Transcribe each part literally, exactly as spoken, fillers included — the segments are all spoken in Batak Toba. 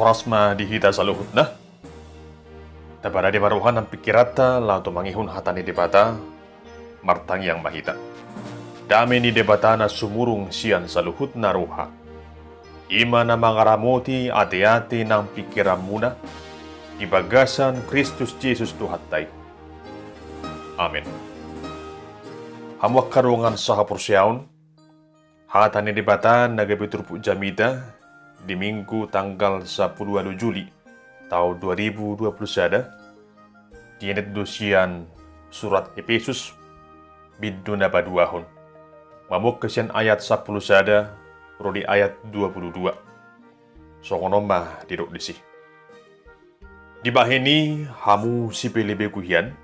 Horas ma di hita saluhutna. Taparade ma roha nang pingkiranta laho tumangihon hata ni Debata. Martangiang ma hita. Dame ni Debata na sumurung sian saluhutna roha, i ma na mangaramoti ateate nang pingkiranmuna di bagasan Kristus Jesus Tuhanta i. Amen. Hamu angka dongan sahaporseaon, hata ni Debata na gabe turpuk jamita di Minggu tanggal sampulu ualu Juli taon dua ribu dua pulu sada dienet do sian surat Epesus, bindu na paduahon, mamungka sian ayat sampulu sada ro di ayat dua pulu dua. Songon on ma didok disi. Dibahen i hamu sipelebegu hian,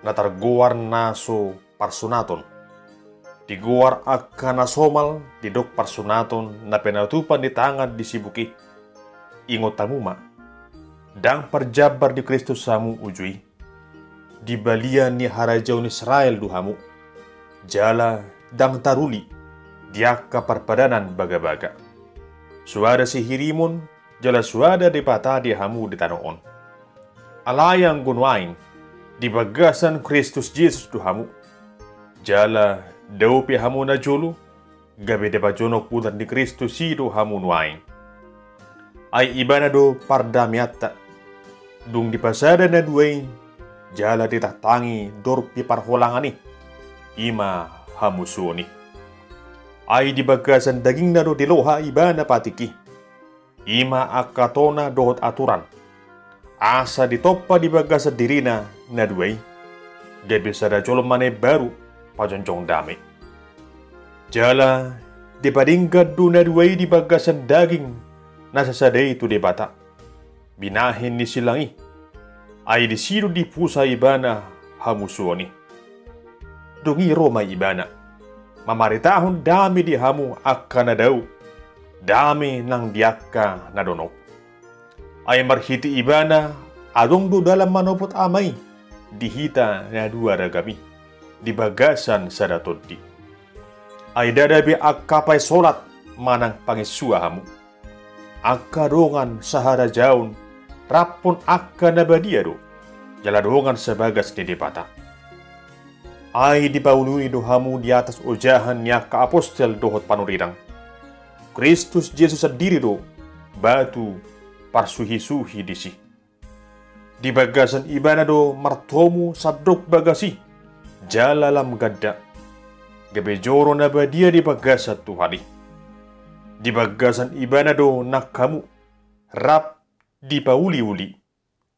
na targoar na so parsunaton, digoar angka na somal didok parsunaton na pinatupa ni tangan di sibuk i. Ingot hamu ma, ndang parjambar di Kristus hamu uju i. Di balian ni harajaon Israel do hamu, jala ndang taruli di angka parpadanan bagabaga. Soada sihirimon jala soada Debata di hamu di tano on. Alai anggo nuaeng, di bagasan Kristus Jesus do hamu, jala dao pe hamu najolo, gabe dipajonok unang ni Kristus i do hamu nuaeng. Ai Ibana do pardameanta. Dung dipasada na dua i, jala ditangtangi dorpi parholangan i, i ma hamusuon i. Ai di bagasan dagingna do diloha Ibana patik i, i ma angka tona dohot aturan, asa ditompa di bagasan dirina na dua i, gabe sada jolma na imbaru, pajongjong dame. Jala dipadenggan do na dua i di bagasan daging na sasada i tu Debata, binahen ni silang i. Ai disi do dipusa Ibana hamusuon i. Dung i ro ma Ibana, mamaritahon dame di hamu angka na dao, dame nang di angka na donok. Ai marhite Ibana adong do dalan manopot Ama i di hita na dua ragam i di bagasan sada tondi. Ai ndada be angka paisolat manang panginsua hamu. Angka dongan saharajaon raphon angka na badia do, jala dongan sabagas ni Debata. Ai dipauliuli do hamu di atas ojahan ni angka apostel dohot panurirang. Kristus Jesus sandiri do batu parsuhisuhi disi. Di bagasan Ibana do martomu sandok bagas i, jala lam ganda, gabe joro na badia di bagasan Tuhan i. Di bagasan Ibana do nang hamu rap dipauliuli,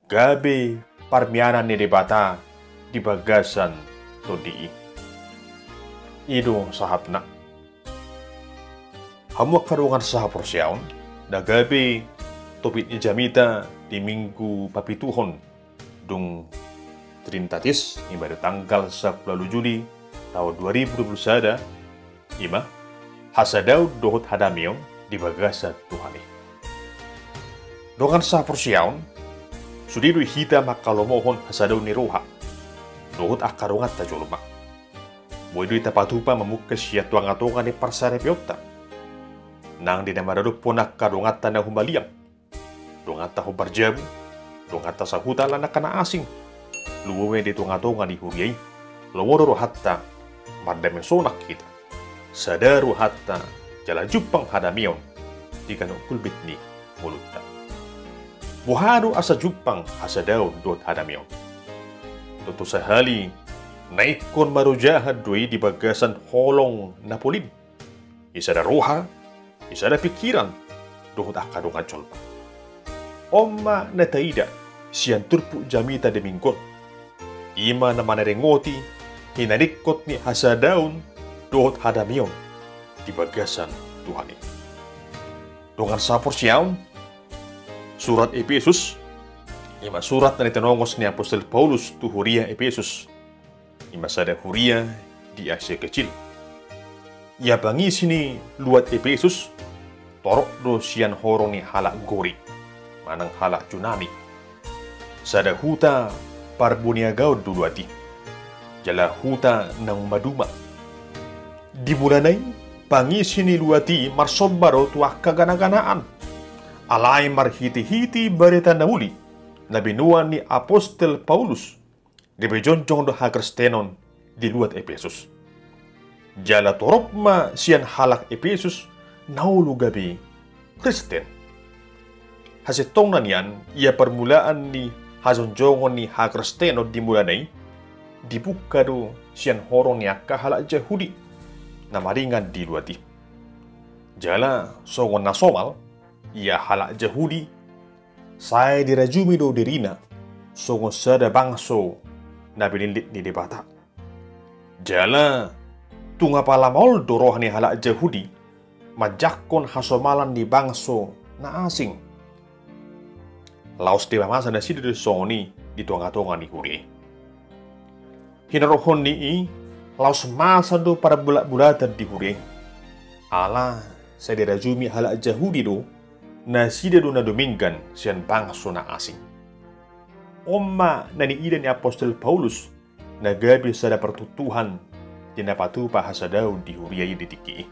gabe parmianan ni Debata di bagasan tondi i. I do sahatna. Hamu angka dongan sahaporseaon, na gabe topik ni jamita di Minggu papituhon dung Trinitatis, i ma di tanggal sampulu ualu Juli taon dua ribu dua pulu sada, i ma hasadaon dohot hadameon di bagasan Tuhan i. Dongan sahaporseaon, sude do hita mangkalomohon hasadaon ni roha dohot angka donganta jolma. Boi do i tapatupa mamungka sian tongatonga ni parsaripeonta, nang di na maradophon angka donganta na humaliang, donganta hombar jabu, donganta sahuta, alana angka na asing. Lumobi ma di tongatonga ni huria i, lomo do rohanta mandame sonang hita. Sada rohanta jala jumpang hadameon di ganup gulmit ni ngolunta. Boha do asa jumpang hasadaon dohot hadameon? Tontu sahali na ingkon marojahan do i di bagasan holong na polim. Di sada roha, di sada pingkiran, dohot angka dongan jolma. On ma na taida sian turpuk jamita di Minggu on. I ma na manaringoti hinalingkot ni hasadaon dohot hadameon di bagasan Tuhan i. Dongan sahaporseaon, surat Epesus, i ma surat na nitinongos ni apostel Paulus tu huria Epesus. I ma sada huria di Asia Kecil. Ia pangisi ni luat Epesus torop do sian horong ni halak Gorik manang halak Junani. Sada huta parboniagaon do luat i, jala huta naung maduma. Di mulana i, pangisi ni luat i marsomba do tu angka ganaganaan, Alai marhitehite barita na uli na binoan ni apostel Paulus, gabe jongjong do hakristenon di luat Epesus. Jala torop ma sian halak Epesus na olo gabe Kristen. Hasintongna nian, ia parmulaan ni hajongjongon ni hakristenon di mulana i, dibungka do sian horong ni angka halak Jahudi na maringan di luat i. Jala songon na somal, ia halak Jahudi sai dirajumi do dirina songon sada bangso na pinillit ni Debata. Jala tung apala maol do roha ni halak Jahudi manjangkon hasomalan ni bangso na asing, laos dipamasa nasida do songon i di tongatonga ni huria i. Hinorhon ni i, laos masa do parbulatbulatan di huria i. Ala sai dirajumi halak Jahudi do nasida do na dumenggan sian bangso na asing. On ma na niida ni apostel Paulus na gabe sada partuntuhan di na patupa hasadaon di huria i di tingki i.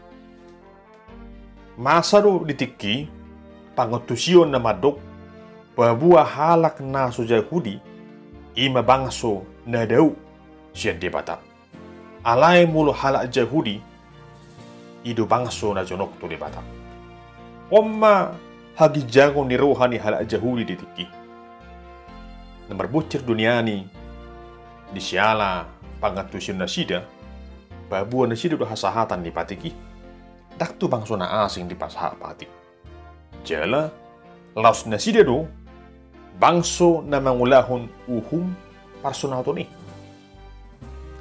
Masa do di tingki i pangantusion na mandok paboa halak na so Jahudi i ma bangso na dao sian Debata. Alai molo halak Jahudi, i do bangso na jonok tu Debata. On ma haginjangon ni roha ni halak Jahudi di tingki i. Na marbonsir do nian i di siala pangantusion nasida, paboa nasida do hasahatan ni patik i, ndang tu bangso na asing dipasahat patik. Jala laos nasida do bangso na mangulahon uhum parsunaton i.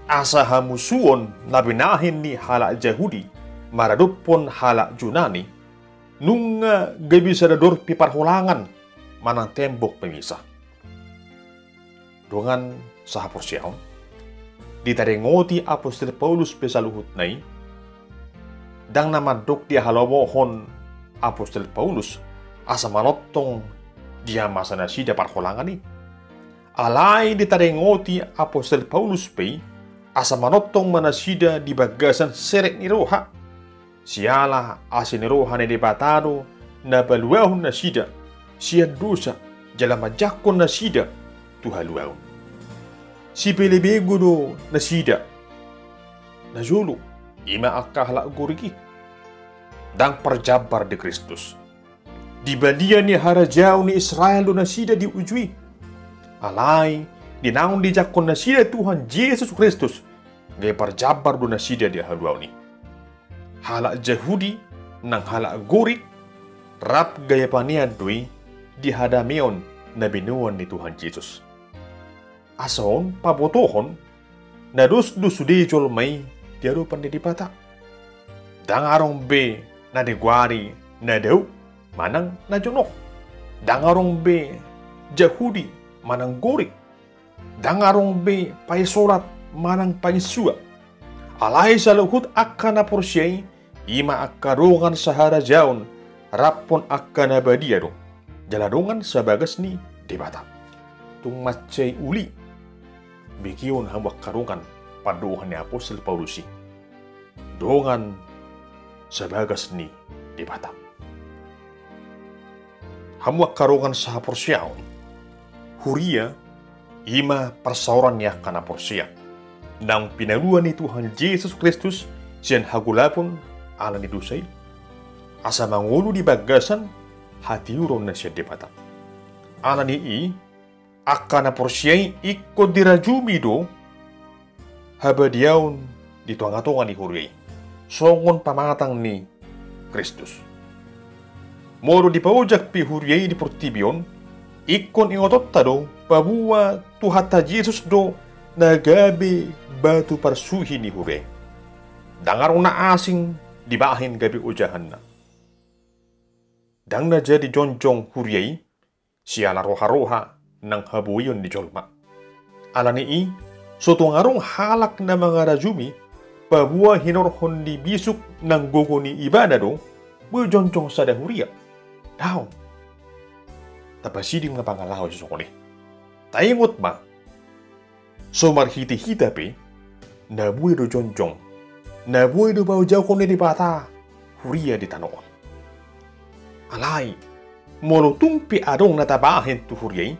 Asa hamusuon na binahen ni halak Jahudi maradophon halak Junani, nunga gabe sada dorpi parholangan manang tembok pemisah. Dongan sahaporseaon, ditaringoti apostel Paulus pe saluhutna i, ndang na mandok dihalomohon apostel Paulus asa manongtong dihamasa nasida parholangan i. Alai ditaringoti apostel Paulus pe i, asa manongtong ma nasida di bagasan serep ni roha. Siala asi ni roha ni Debata do na paluahon nasida sian dosa, jala manjangkon nasida tu haluaon. Sipelebegu do nasida. Najolo, i ma angka halak Gorik i, ndang parjambar di Kristus. Di balian ni harajaon ni Israel do nasida di uju i. Alai, di naung dijangkon nasida Tuhan Jesus Kristus, gabe parjambar do nasida di haluaon i. Halak Jahudi nang halak Gorik, rap gabe panean do i di hadameon na binoan ni Tuhan Jesus. Asa on pabotohon, na dos do sude jolma i di adopan ni Debata. Ndang adong be na digoari na dao manang na jonok. Ndang adong be Jahudi manang Gorik. Ndang adong be paisolat manang pansua. Alai saluhut angka na porsea i, i ma angka dongan saharajaon, raphon angka na badia do, jala dongan sabagas ni Debata. Tung mansai uli begeon hamu angka dongan pandohan ni apostel Paulus i. Dongan sabagas ni Debata. Hamu angka dongan sahaporseaon, huria i ma parsaoran ni angka na porsea, naung pinalua ni Tuhan Jesus Kristus sian hagolapon ala ni dosa i, asa mangolu di bagasan hatiuron na sian Debata. Ala ni i, angka na porsea i ingkon dirajumi do habadiaon di tongatonga ni huria i, songon pamatang ni Kristus. Molo dipaojak pe huria i di portibi on, ingkon ingotonta do paboa Tuhanta Jesus do na gabe batu parsuhi ni huria i. Ndang adong na asing dibahen gabe ojahanna. Ndang na jadi jongjong huria i siala roharoha nang haboion ni jolma. Ala ni i, so tung adong halak na mangarajumi paboa hinorhon ni bisuk nang gogo ni ibana do boi jongjong sada huria. Daong. Tapasiding ma pangalaho sisongon i. Taingot ma, so marhitehite pe, na boi do jongjong, na boi do paojakhon ni Debata huria di tano on. Alai, Molo tung pe adong na tabahen tu huria i,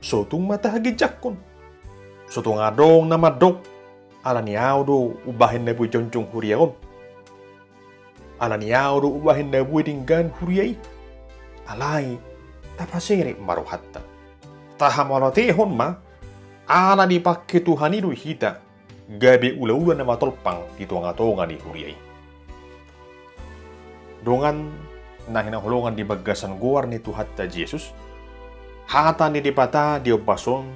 so tung ma tahaginjangkon. So tung adong na mandok, ala ni ahu do umbahen na boi jongjong huria on. Ala ni ahu do umbahen na boi denggan huria i. Alai, tapaserep ma rohanta. Tahamauliatehon ma, ala dipangke Tuhan i do hita gabe ulaula na matolpang di tongatonga ni huria i. Dongan na hinaholongan di bagasan goar ni Tuhanta Jesus, hata ni Debata di ombas on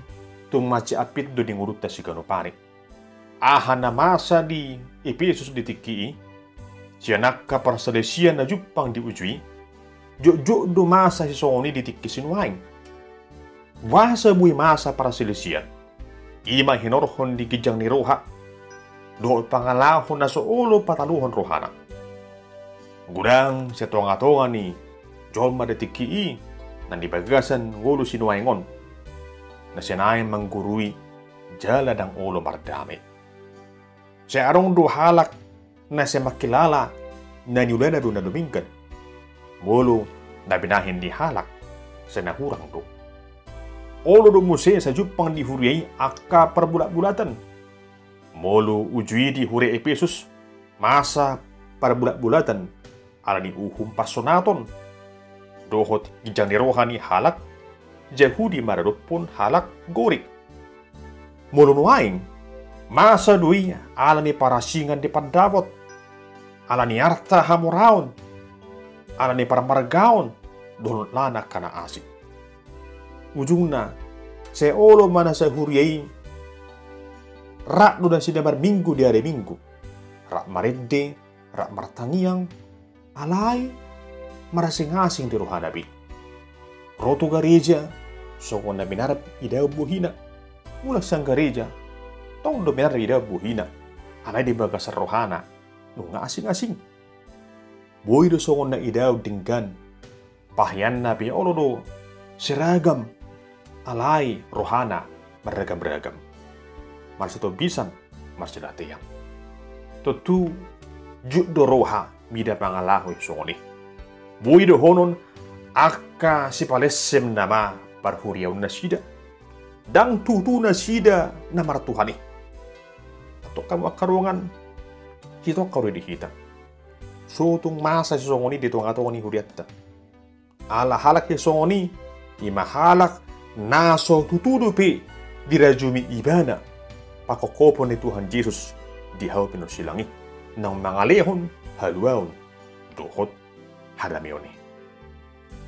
tung mansai ampit do di ngolunta siganup ari. Aha na masa di Epesus di tingki i, sian angka parsalisian na jumpang di uju i, jotjot do masa sisongon i di tingki sinuaeng. Boasa boi masa parsalisian? I ma hinorhon di ginjang ni roha dohot pangalaho na so olo pataluhon rohana. Godang sian tongatonga ni jolma di tingki i na di bagasan ngolu sinuaeng on, na sai naeng manggurui jala ndang olo mardame. Sai adong do halak na sai mangkilala na niulana do na dumenggan. Molo na binahen ni halak, sai na hurang do. Olo do muse sai jumpang di huria i angka parbulatbulatan. Molo uju i di huria Epesus, masa parbulatbulatan ala ni uhum pansunaton dohot ginjang ni roha ni halak Jahudi maradophon halak Gorik. Molo nuaeng, masa do i ala ni parasingan di pandapot, ala ni arta hamoraon, ala ni parmargaon dohot lana angka na asing. Ujungna, sai olo ma na sahuria i rap do nasida marminggu di ari Minggu, rap marende, rap martangiang, alai marasingasing di rohana be. Ro tu gareja songon na minarap idaon bohina. Mulak sian gareja, tong do minarap idaon bohina, alai di bagasan rohana nunga asingasing. Boi do songon na idaon denggan, paheanna pe olo do seragam, alai rohana marragamragam, marsitombisan, marsilatean. Tontu jut do roha mida pangalaho songon i. Boi dohonon angka sipalessem nama parhuriaon nasida. Ndang tutu nasida na martuhan i. Antong hamu angka dongan, sitongka do di hita. So tung masa sisongon i di tongatonga ni hurianta. Ala halak sisongon i, i ma halak na so tutu dope dirajumi ibana pangkophopon ni Tuhan Jesus di hau pinorsilang i, naung mangalehon haluaon dohot hadameon i.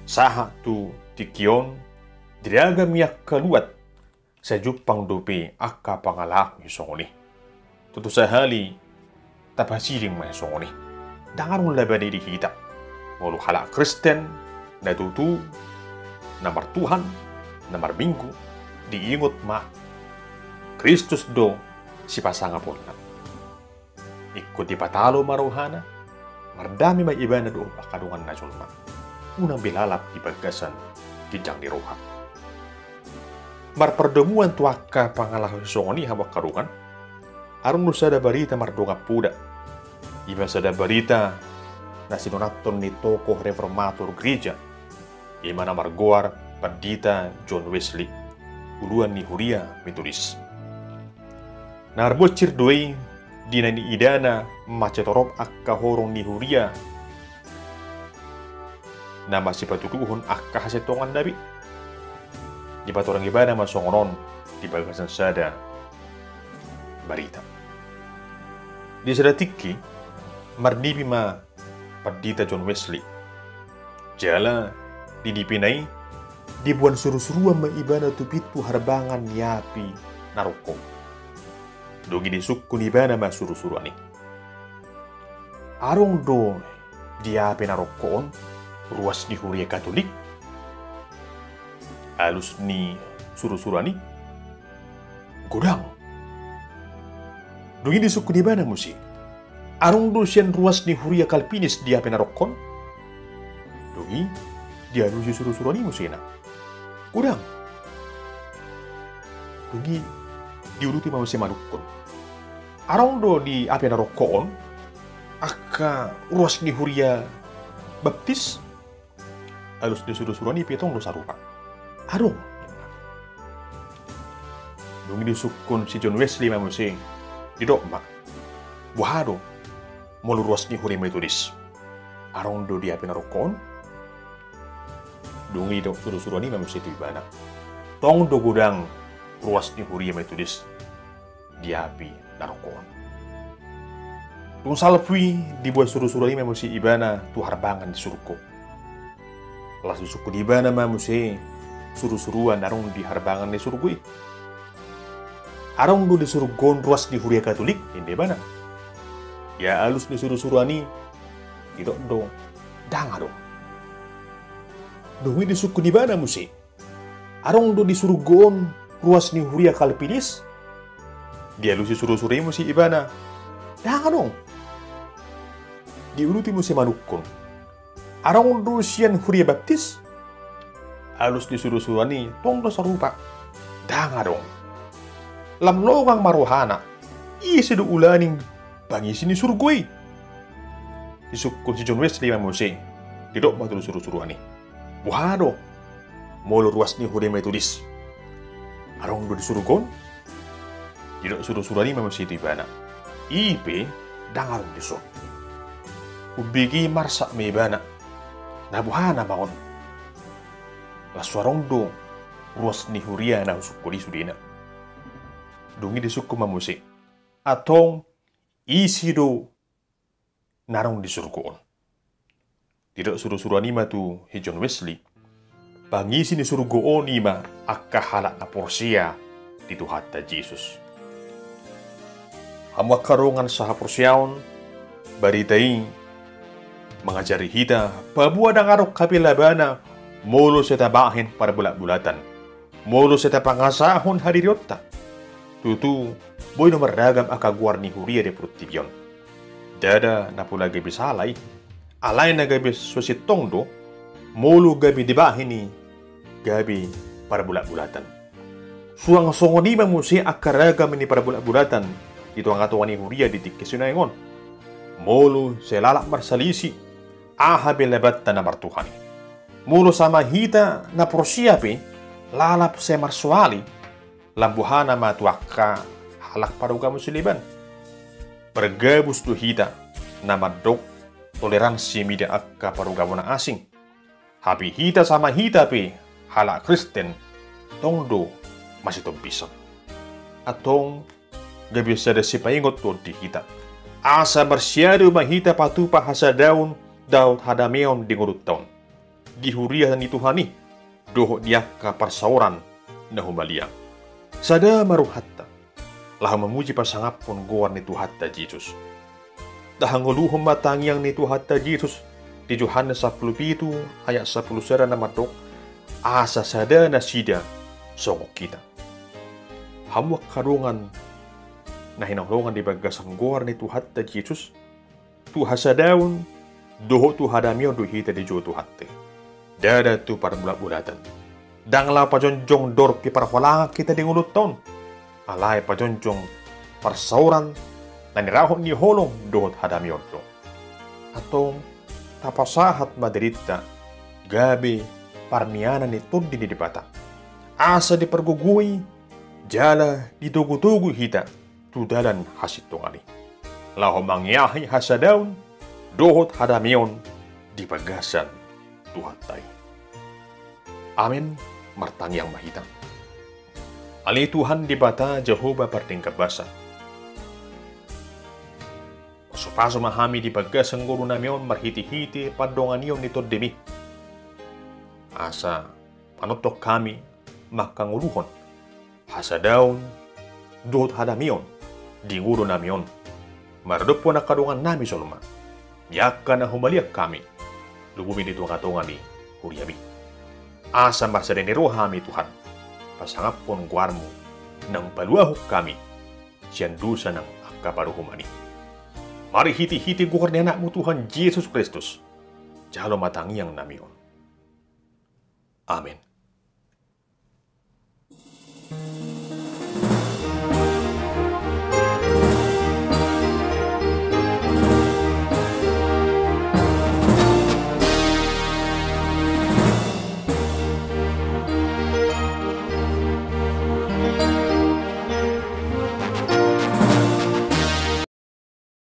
Sahat tu tingki on, diragam i angka luat, sai jumpang dope angka pangalaho sisongon i. Tontu sahali tapasiding ma sisongon i. Ndang adong labana i di hita. Molo halak Kristen na tutu, na martuhan, na marminggu, diingot ma Kristus do sipasangaponna. Ingkon dipatalo ma rohana, mardame ma ibana dohot angka donganna jolma. Unang be lalap di bagasan ginjang ni roha. Marpardomuan tu angka pangalaho sisongon i hamu angka dongan, adong do sada barita mardongan poda. I ma sada barita na sinonanton ni tokoh reformator gereja, i ma na margoar Pandita John Wesley, uluan ni huria Metodis. Na marbonsir do i di na niidana mansai torop angka horong ni huria na masipatuduhon angka hasintonganna be. Dipatorang ibana ma songon on di bagasan sada barita. Di sada tingki, marnipi ma Pandita John Wesley. Jala di nipina i, diboan surusuruan ma ibana tu pintu harbangan ni api na rongko. Dung i disungkun ibana ma surusuruan i. Adong do di api na rongko on ruas ni huria Katolik? Alus ni surusuruan i. Godang. Dung i disungkun ibana muse. Adong do sian ruas ni huria Kalvinis di api na rongko on? Dung i dialusi surusuruan i muse na. Godang. Dung i diuduti ma muse manungkun. Adong do di api na rongko on angka ruas ni huria Baptis? alus ni surusuruan i pe tong do sarupa. Adong. Dung i disungkun si John Wesley ma muse, didok ma, boha do molo ruas ni huria Metodis? Adong do di api na rongko on? Dung i didok surusuruan i ma muse tu ibana, tong do godang ruas ni huria Metodis di api na rongko on. Dung salpu i diboan surusuruan i ma muse ibana tu harbangan ni surgo. Laos disungkun ibana ma muse surusuruan na adong di harbangan ni surgo i. Adong do di surgo on ruas ni huria Katolik, ninna ibana. Ia alus ni surusuruan i, didok do, ndang adong. Dung i disungkun ibana muse, adong do di surgo on ruas ni huria Kalvinis? Dialusi surusuruan i muse ibana, ndang adong. Diuduti muse manungkun, adong do sian huria Baptis? Alus ni surusuruan i, tong do sarupa, ndang adong. Lam longang ma rohana, ise do ulaning pangisi ni surgo i? Disungkun si John Wesley ma muse, didok ma tu surusuruan i, boha do molo ruas ni huria Metodis? Adong do di surgo on? Didok surusuruan i ma muse tu ibana, i pe ndang adong dison. Umbege marsak ma ibana, na boha nama on? Laos so adong do ruas ni huria na husungkun i sudena. Dung i disungkun ma muse, antong ise do na adong di surgo on? Didok surusuruan i ma tu si John Wesley, pangisi ni surgo on i ma angka halak na porsea di Tuhanta Jesus. Hamu angka dongan sahaporseaon, barita i mangajari hita, paboa ndang adong hape labana molo sai tabahen parbolatbolatan, molo sai tapangasahon hadirionta. Tutu, boi do marragam angka goar ni huria di portibi on. Ndada na pola gabe sala i. Alai na gabe so sintong do molo gabe dibahen i gabe parbolatbolatan. Suang songon i ma muse angka ragam ni parbolatbolatan di tongatonga ni huria di tingki sinuaeng on. Molo sai lalap marsalisi, aha be labanta na martuhan i? Molo sama hita na porsea pe lalap sai marsoal i, lam boha nama tu angka halak parugamo sileban? Margabus do hita na mandok toleransi mida angka parugamo na asing. Hape hita sama hita pe halak Kristen tong do masitombison. Antong gabe sada sipaingot tu on di hita, asa marsiadu ma hita patupa hasadaon dohot hadameon di ngolunta on, di huria ni Tuhan i, dohot di angka parsaoran na humaliang. Sada ma rohanta laho mamuji pasangaphon goar ni Tuhanta Jesus. Tahangoluhon ma tangiang ni Tuhanta Jesus di Johannes sampulu pitu ayat sampulu sada na mandok, asa sada nasida songon hita. Hamu angka dongan na hinaholongan di bagasan goar ni Tuhanta Jesus, tu hasadaon dohot tu hadameon do hita dijou Tuhanta i. Ndada tu parbolatbolatan. Ndang laho pajongjong dorpi parholangan hita di ngolunta on. Alai pajongjong parsaoran na nirahut ni holong dohot hadameon do. Antong tapasahat ma dirinta gabe parmianan ni Tondi ni Debata, asa dipargogoi jala ditogutogu hita tu dalan hasintongan i, laho mangeahi hasadaon dohot hadameon di bagasan Tuhanta i. Amen. Martangiang ma hita. Ale Tuhan Debata Jahowa pardenggan basa, pasupasu ma hami di bagasan ngolunami on marhitehite pandonganion ni Tondimi, asa manongtong hami mangkangoluhon hasadaon dohot hadameon di ngolunami on maradophon angka dongannami jolma, di angka na humaliang hami lumobi di tongatonga ni huriami. Asa marsada ni roha hami Tuhan pasangaphon goarmu naung paluahon hami sian dosa nang angka paruhuman i. Marhitehite goar ni Anakmu Tuhan Jesus Kristus, jalo ma tangiangnami on. Amen.